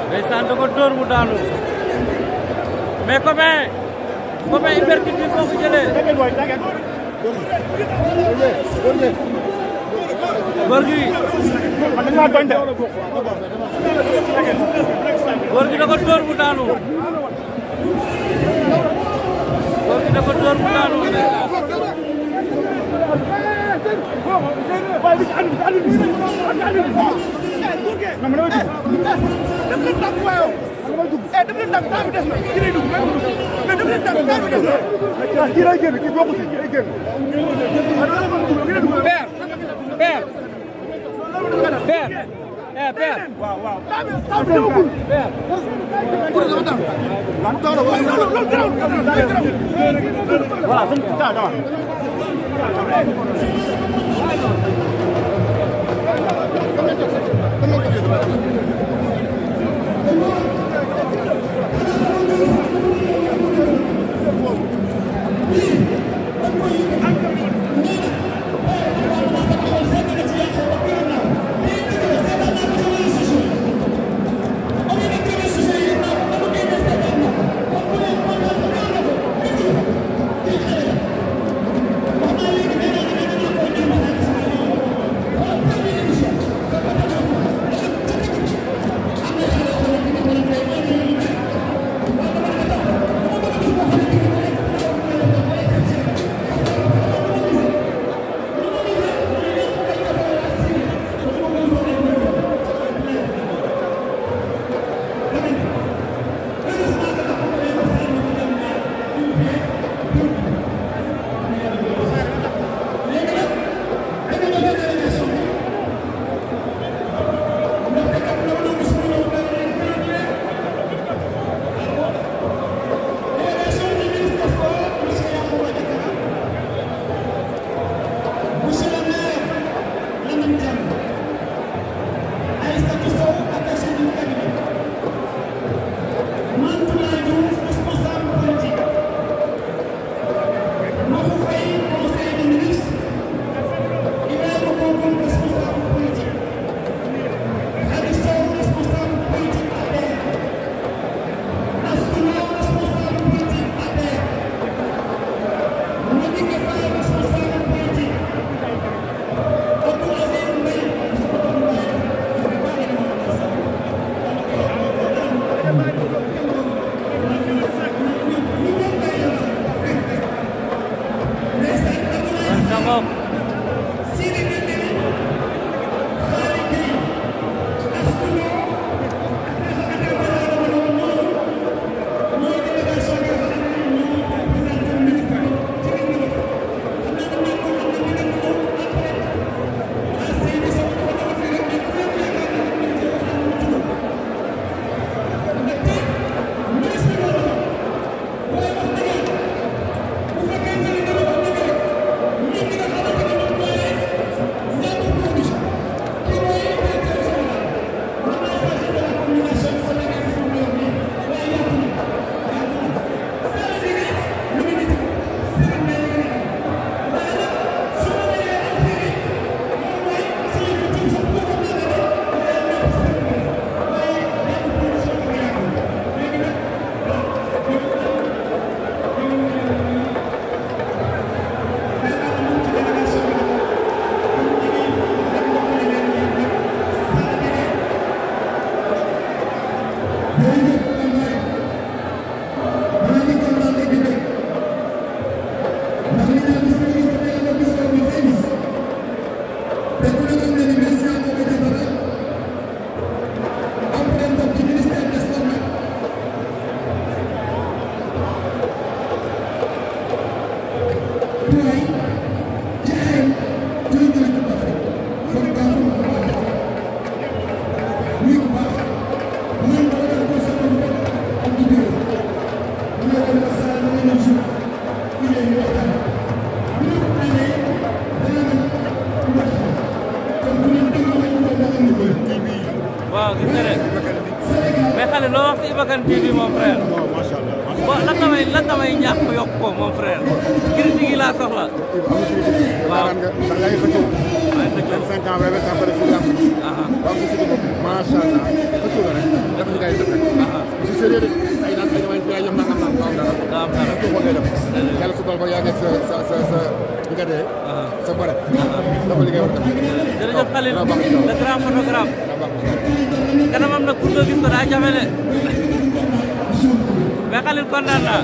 ndeysaan da ko dóor mu daanu mais Copain Hypercute bi foo ko jëlee góor gi da ko dóor mu daanu góor gi da ko dóor mu daanu waaw gis nga de mais xale loo wax si Iba Kane TV mon frère. non macha allah. bon lan nga may ñaax ko yokk ko mon frère. critique yi laa soxla. waaw ndax yaa ngi xëccoo. maa ngi xëccoo 25 ans ba 20 ans ba def si làmb ji. waaw si suñu bopp macha allah xëccoo la rek def li ngay def rek. si sérieux de ay naan ay damay jaay yëm nangam naan dara. daa am dara xëccoo ko ngay def. yàlla su doon ba yaa ngi li nga dee. sa bare. dafa li ngay war a def. jërëjëf Khalil le grand photographe. kanamam nag pour nga gis ko daa jafe de mais Khalil kontaan naa.